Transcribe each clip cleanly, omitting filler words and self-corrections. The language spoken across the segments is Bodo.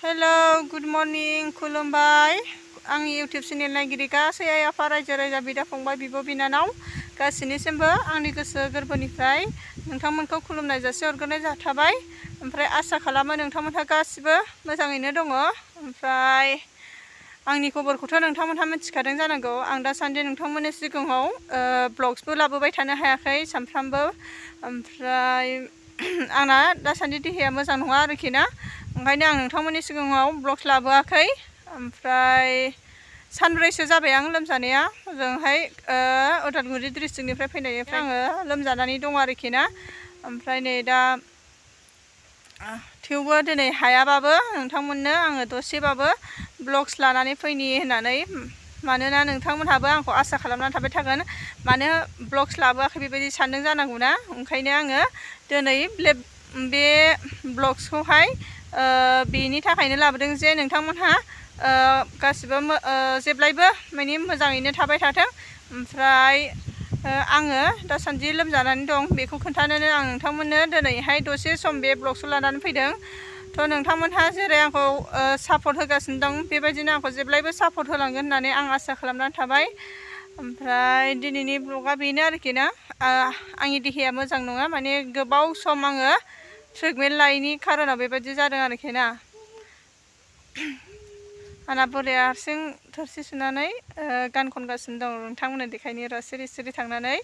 Hello, good morning, खुलुमबाय आंनि YouTube चेनेल नायगिरि गासै आइ आफा रायजो राजा बिदा फंबाय बिब' बिनानाव गासिनिसिमबो आंनि गोसो गोरबोनिफ्राय नोंथांमोनखौ खुलुमनाय जासिहरग्रोनाय जाथाबाय। ओमफ्राय आसा खालामो नोंथांमोनहा गासिबो मोजाङैनो दङ। ओमफ्राय आंनि खबरखौथ' नोंथांमोनहा मिथिखादों जानांगौ। आं दासान्दि नोंथांमोननि सिगाङाव ब्लग्सबो लाबोबाय थानो हायाखै सानफ्रामबो। ओमफ्राय आंना दासान्दि देहाया मोजां नङा आरोखि ना, ओंखायनो आं नोंथांमोननि सिगाङाव ब्लग्स लाबोआखै। ओमफ्राय सानब्रैसो जाबाय आं लोमजानाया, ओजोंहाय उदालगुरि डिस्ट्रिक्टनिफ्राय फैनायनिफ्राय आङो लोमजानानै दं आरोखि ना। ओमफ्राय नै दा थेवबो दिनै हायाबाबो नोंथांमोननो आङो दसेबाबो ब्लग्स लानानै फैनि होननानै, मानोना नोंथांमोनहाबो आंखौ आसा खालामनानै थाबाय थागोन मानो ब्लग्स लाबोआखै बेबायदि सानदों जानांगौ ना। ओंखायनो आङो दिनै बे ब्लग्सखौहाय बेनि थाखायनो लाबोदों जे नोंथांमोनहा गासिबो जेब्लायबो माने मोजाङैनो थाबाय थाथों। ओमफ्राय आङो दासान्दि लोमजानानै दं बेखौ खोन्थानोनो आं नोंथांमोननो दिनैहाय दसे सम बे ब्लग्सखौ लानानै फैदों। थ' नोंथांमोनहा जेरै आंखौ सापर्ट होगासिनो दं बेबायदिनो आंखौ जेब्लायबो सापर्ट होलांगोन होननानै आं आसा खालामनानै थाबाय। ओमफ्राय दिनैनि ब्लगा बेनो आरोखि ना, आंनि देहाया मोजां नङा, माने गोबाव सम आङो ट्रिटमेन्ट लायैनि खारनाव बेबायदि जादों आरोखि ना। आंना बोराया हारसिं थोरसि सुनानै गान खनगासिनो दं, नोंथांमोननो देखायनि र' सिरि सिरि थांनानै।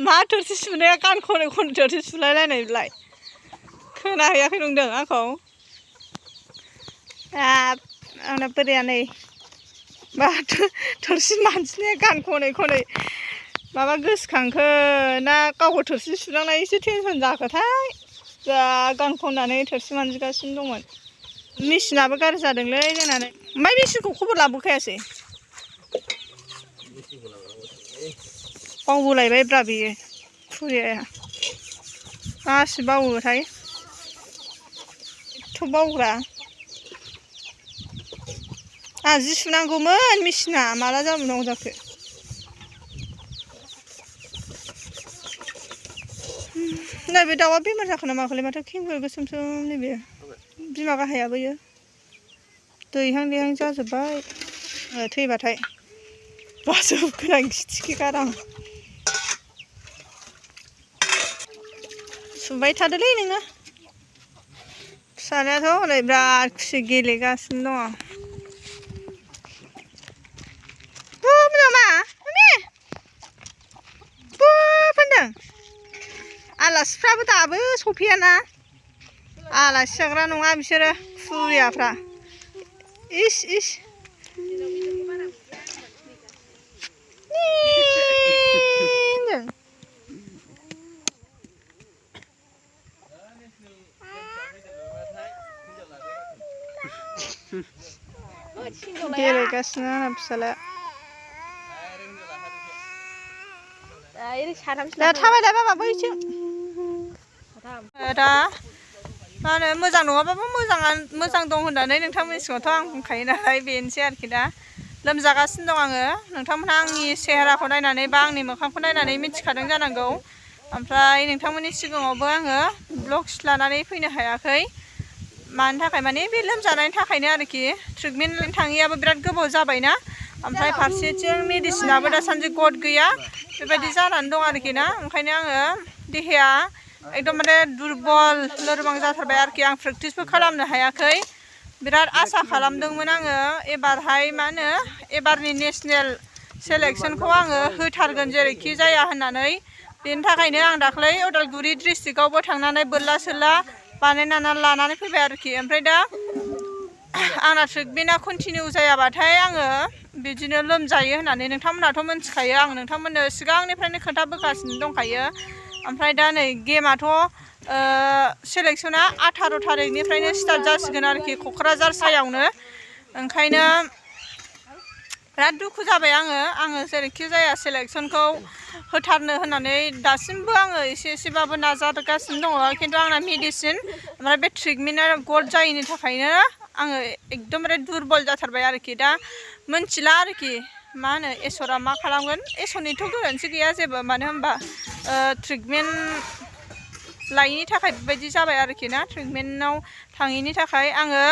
मा थोरसि सुनाया गान खनै खनै थोरसि सुलायलायनाय बिलाय खोनाहैयाखै नंदों आंखौ। आंना बोराया नै मा थोरसि मानजिनाया गान खनै खनै माबा गोसोखांखो ना गावखौ थोरसि सुलांनाय एसे टेनसन जाखोथाय, जा गान खननानै थोरसि मानजिगासिनो दंमोन। मेचिनाबो गाज्रि जादोंलै जोंना। ओमफ्राय मेचिनखौ खबर लाबोखायासै, बावबोलायबाय ब्रा बेयो खुरिया मासि बावोथाय एथ' बावग्रा। आंहा जि सुनांगौमोन, मेचिना माला जाबावनांगौ जाखो। नैबे दाउआ बेमार जाखो ना माखोलै, माथो खेंगुर गोसोमसोम नैबे बिमा गाहायाबोयो दैहां दैहां जाजोब्बाय थैबाथाय बाजोबगोन आं खिथिखि गारां। सुबाय थादोलै नोङो। फिसालायाथ' हनै बिराद खुसि गेलेगासिनो दङ। आलासिफ्राबो दाबो सफैयाना, आलासि जाग्रा नङा बिसोरो खुरियाफ्रा। इस इस गेलेगासिनो आंना फिसालाया। दा थाबायलाय बाबा बैथिं। दा मा होनो मोजां नङाबाबो मोजां दं होननानै नोंथांमोननि सिगाङावथ' आं बुंखायो नालाय, बेनोसै आरोखि दा। लोमजागासिनो दं आङो, नोंथांमोनहा आंनि सेहेराखौ नायनानै बा आंनि मोखांखौ नायनानै मिथिखादों जानांगौ। ओमफ्राय नोंथांमोननि सिगाङावबो आङो ब्लग्स लानानै फैनो हायाखै। मानि थाखाय माने बे लोमजानायनि थाखायनो आरोखि, ट्रिटमेन्ट थाङैयाबो बिराद गोबाव जाबायना। ओमफ्राय फारसेथिं मेडिसिनाबो दासान्दि गद गैया बेबायदि जानानै दं आरोखि ना। ओंखायनो आङो देहाया एकदमबारे दुरबल लोरबां जाथारबाय आरोखि। आं प्रेक्टिसबो खालामनो हायाखै। बिराद आसा खालामदोंमोन आङो एबारहाय मा होनो एबारनि नेसनेल सेलेक्सनखौ आङो होथारगोन जेरैखि जाया होननानै। बेनि थाखायनो आं दाख्लै उदालगुरि डिस्ट्रिक्टआवबो थांनानै बोरला सोरला बानायनानै लानानै फैबाय आरोखि। ओमफ्राय दा आंना ट्रिटमेन्टआ कन्टिनिउ जायाबाथाय आङो बिदिनो लोमजायो होननानै नोंथांमोनहाथ' मिथिखायो, आं नोंथांमोननो सिगांनिफ्रायनो खोन्थाबोगासिनो दंखायो। ओमफ्राय दा नै गेमाथ' सेलेक्सना 18 थारिखनिफ्रायनो स्टार्ट जासिगोन आरोखि क'क्राझार सायावनो। ओंखायनो बिराद दुखु जाबाय आङो जेरैखि जाया सेलेक्सनखौ होथारनो होननानै दासिमबो आङो एसे एसेबाबो नाजागासिनो दङ। खिन्थु आंना मेडिसिन ओमफ्राय बे ट्रिटमेन्टआ गद जायैनि थाखायनो आङो एकदमबारे दुरबल जाथारबाय आरोखि दा मोनथिला आरोखि मा होनो इसोरा मा खालामगोन इसोरनिथ' गोरोन्थि गैया जेबो मानो होनबा ट्रिटमेन्ट लायैनि थाखाय बेबायदि जाबाय आरोखि ना ट्रिटमेन्टआव थाङैनि थाखाय आङो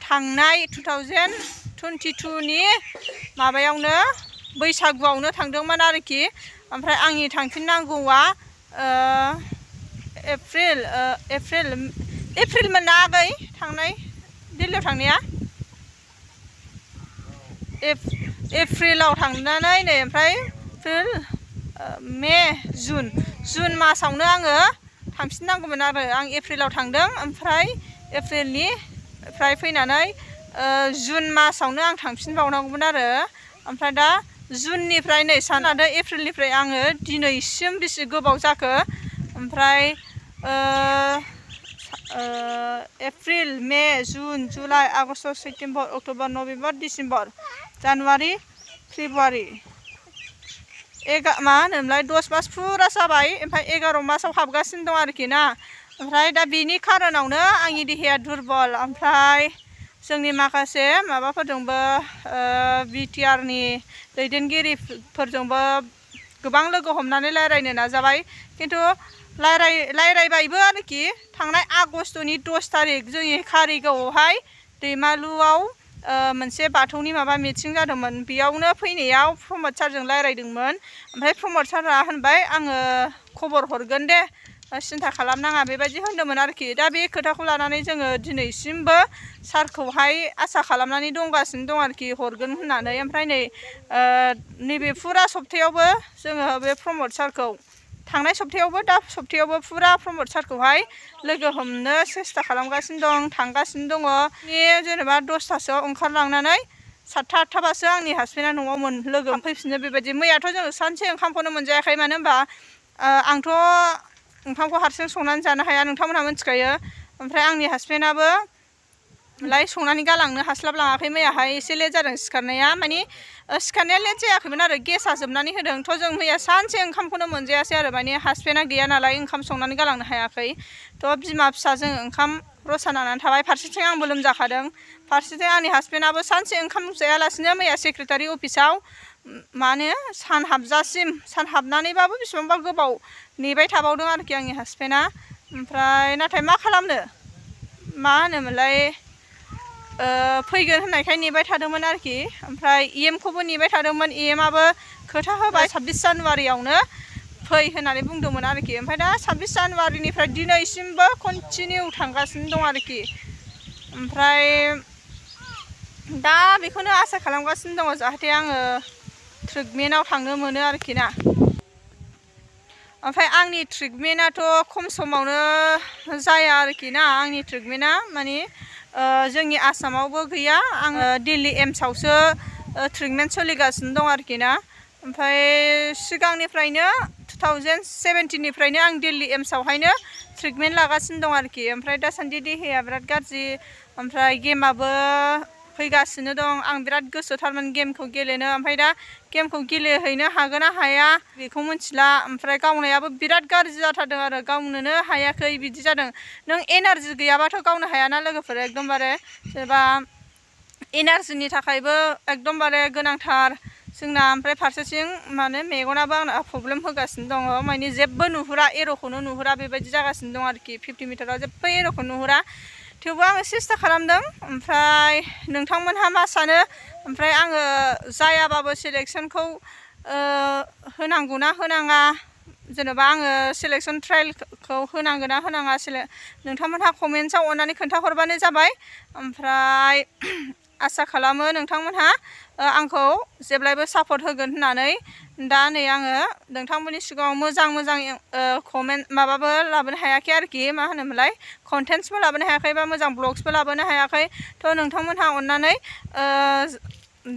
थांनाय 2022नि माबायावनो बैसागुआवनो थांदोंमोन आरोखि ओमफ्राय आंनि थांफिननांगौआ एप्रिलमोन ना आगै थांनाय दिल्लीयाव थांनाया एप्रिलाव थांनानै नै ओमफ्राय एप्रिल मे जुन मासावनो आङो थांफिननांगौमोन आरो आं एप्रिलाव थांदों ओमफ्राय एप्रिलनिफ्राय फैनानै जुन मासावनो आं थांफिनबावनांगौमोन आरो ओमफ्राय दा जुननिफ्राय नै सानादो एप्रिलनिफ्राय आङो दिनैसिम बेसे गोबाव जाखो ओमफ्राय April May June July August September October November December January February मा होनोमोनलाय 10 मास फुरा जाबाय ओमफ्राय 11 मासाव हाबगासिनो दं आरोखि ना ओमफ्राय दा बेनि खारनावनो आंनि देहाया दुरबल ओमफ्राय जोंनि माखासे माबाफोरजोंबो बिटिआरनि दैदेनगिरिफोरजोंबो गोबां लोगो हमनानै रायज्लायनो नाजाबाय खिन्थु रायज्लायबायबो आरोखि थांनाय आगष्टनि 10 तारिख जोंनि कारिगावआवहाय दैमालुआव मोनसे बाथौनि माबा मिटिं जादोंमोन बेयावनो फैनायाव प्रमद सारजों रायज्लायदोंमोन ओमफ्राय प्रमद सारा होनबाय आङो खबर हरगोन दे सिन्था खालामनाङा बेबायदि होनदोंमोन आरोखि दा बे खोथाखौ लानानै जोङो दिनैसिमबो सारखौहाय आसा खालामनानै दंगासिनो दं आरोखि हरगोन होननानै ओमफ्राय नैबे फुरा सप्तायावबो जोङो बे प्रमद सारखौ थांनाय सप्तायावबो दा सप्तायावबो फुरा प्रमद सारखौहाय लोगो हमनो सेस्था खालामगासिनो दं थांगासिनो दङ जेनेबा 10थासोआव ओंखारलांनानै 7था 8थाबासो आंनि हासबेन्डआ न'आव लोगो फैफिनो बेबायदि मैयाथ' जोङो सानसे ओंखामखौनो मोनजायाखै मानो होनबा आंथ' ओंखामखौ हारसिं संनानै जानो हाया नोंथांमोनहा मिथिखायो ओमफ्राय आंनि हासबेन्डआबो संनानै गालांनो हास्लाबलाङाखै मैयाहाय एसे लेट जादों सिखारनाया माने सिखारनाया लेट जायाखैमोन आरो गेसआ जोबनानै होदों थ' जों मैया सानसे ओंखामखौनो मोनजायासै आरो माने हासबेन्डआ गैया नालाय ओंखाम संनानै गालांनो हायाखै थ' बिमा फिसा जों ओंखाम रसा नांनानै थाबाय फारसेथिं आंबो लोमजाखादों फारसेथिं आंनि हासबेन्डआबो सानसे ओंखाम जायालासिनो मैया सेक्रेटारि अफिसाव माने सान हाबनानैबाबो बेसेबांबा गोबाव नेबाय थाबावदों आरोखि आंनि हासबेन्डआ ओमफ्राय नाथाय मा खालामनो मा होनोमोनलाय फैगोन होननायखाय नेबाय थादोंमोन आरोखि ओमफ्राय EMखौबो नेबाय थादोंमोन EMआबो खोथा होबाय 26 जानुवारियावनो फै होननानै बुंदोंमोन आरोखि ओमफ्राय दा 26 जानुवारिनिफ्राय दिनैसिमबो कन्टिनिउ थांगासिनो दं आरोखि ओमफ्राय दा बेखौनो आसा खालामगासिनो दङ जाहाथे आङो ट्रिटमेन्टआव थांनो मोनो आरोखि ना ओमफ्राय आंनि ट्रिटमेन्टआथ' खम समावनो जाया आरोखि ना आंनि ट्रिटमेन्टआ माने जोंनि आसामावबो गैया आङो दिल्ली एम्सआवसो ट्रिटमेन्ट सोलिगासिनो दं आरोखि ना ओमफ्राय सिगांनिफ्रायनो 2017निफ्रायनो आं दिल्ली एम्सआवहायनो ट्रिटमेन्ट लागासिनो दं आरोखि ओमफ्राय दासान्दि देहाया बिराद गाज्रि ओमफ्राय गेमाबो फैगासिनो दं आं बिराद गोसोथारमोन गेमखौ गेलेनो ओमफ्राय दा गेमखौ गेलेहैनो हागोन ना हाया बेखौ मिथिला ओमफ्राय गावनायाबो बिराद गाज्रि जाथारदों आरो गावनोनो हायाखै बिदि जादों नों एनार्जि गैयाबाथ' गावनो हायाना लोगोफोर एकदमबारे जेनेबा एनार्जिनि थाखायबो एकदमबारे गोनांथार जोंना ओमफ्राय फारसेथिं माने मेगनाबो आंना प्रब्लेम होगासिनो दङ माने जेबो नुहुरा एर'खौनो नुहुरा बेबायदि जागासिनो दं आरोखि 50 मिटाराव जेबो एर'खौ नुहुरा थेवबो आङो सेस्था खालामदों ओमफ्राय नोंथांमोनहा मा सानो ओमफ्राय आङो जायाबाबो सिलेक्सनखौ होनांगौना होनाङा जेनेबा आङो सिलेक्सन ट्रायलखौ होनांगोन ना होनाङा नोंथांमोनहा कमेन्ट्सआव अननानै खोन्थाहरबानो जाबाय ओमफ्राय आसा खालामो नोंथांमोनहा आंखौ जेब्लायबो सापर्ट होगोन होननानै दा नै आङो नोंथांमोननि सिगाङाव मोजां कमेन्ट माबाबो लाबोनो हायाखै आरोखि मा होनोमोनलाय कन्टेन्ट्सबो लाबोनो हायाखै बा मोजां ब्लग्सबो लाबोनो हायाखै थ' नोंथांमोनहा अननानै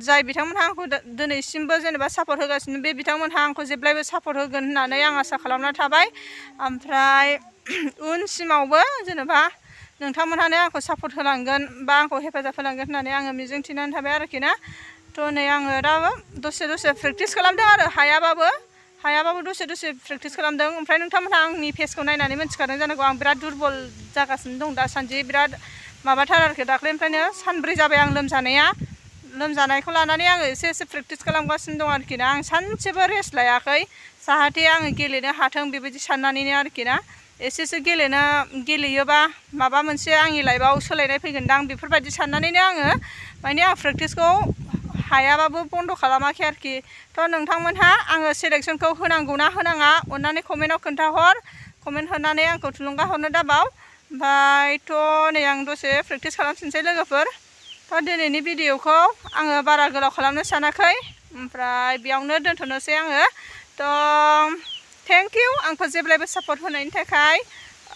जाय बिथांमोनहा आंखौ दिनैसिमबो जेनेबा सापर्ट होगासिनो बे बिथांमोनहा आंखौ जेब्लायबो सापर्ट होगोन होननानै आं आसा खालामना थाबाय ओमफ्राय उनसिमावबो जेनेबा नोंथांमोनहानो आंखौ सापर्ट होलांगोन बा आंखौ हेफाजाब होलांगोन होननानै आङो मिजिंथिनानै थाबाय आरोखि ना थ' नै आङो दा दसे प्रेक्टिस खालामदों आरो हायाबाबो दसे प्रेक्टिस खालामदों ओमफ्राय नोंथांमोनहा आंनि फेसखौ नायनानै मिथिखादों जानांगौ आं बिराद दुरबल जागासिनो दं दासान्दि बिराद माबाथार आरोखि दाख्लैनिफ्रायनो सानब्रै जाबाय आं लोमजानायखौ लानानै आङो एसे प्रेक्टिस खालामगासिनो दं आरोखि ना आं सानसेबो रेस्ट लायाखै जाहाथे आङो गेलेनो हाथों बेबायदि साननानैनो आरोखि ना एसेसो गेलेयोबा माबा मोनसे आंनि लाइफआव सोलायनाय फैगोनदां बेफोरबायदि साननानैनो आङो माने आं प्रेक्टिसखौ हायाबाबो बन्द' खालामाखै आरोखि थ' नोंथांमोनहा आङो सेलेक्सनखौ होनांगौना होनाङा अननानै कमेन्टआव खोन्थाहर कमेन्ट होनानै आंखौ थुलुंगा हरनो दाबाव ओमफ्राय थ' नै आं दसे प्रेक्टिस खालामफिनसै लोगोफोर थ' दिनैनि भिडिअखौ आङो बारा गोलाव खालामनो सानाखै ओमफ्राय बेयावनो दोनथ'नोसै आङो थ' थेंक इउ आंखौ जेब्लायबो सापर्ट होनायनि थाखाय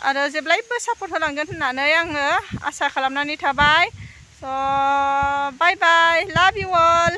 आरो जेब्लायबो सापर्ट होलांगोन होननानै आङो आसा खालामनानै थाबाय स' बाय बाय लाभ इउ अल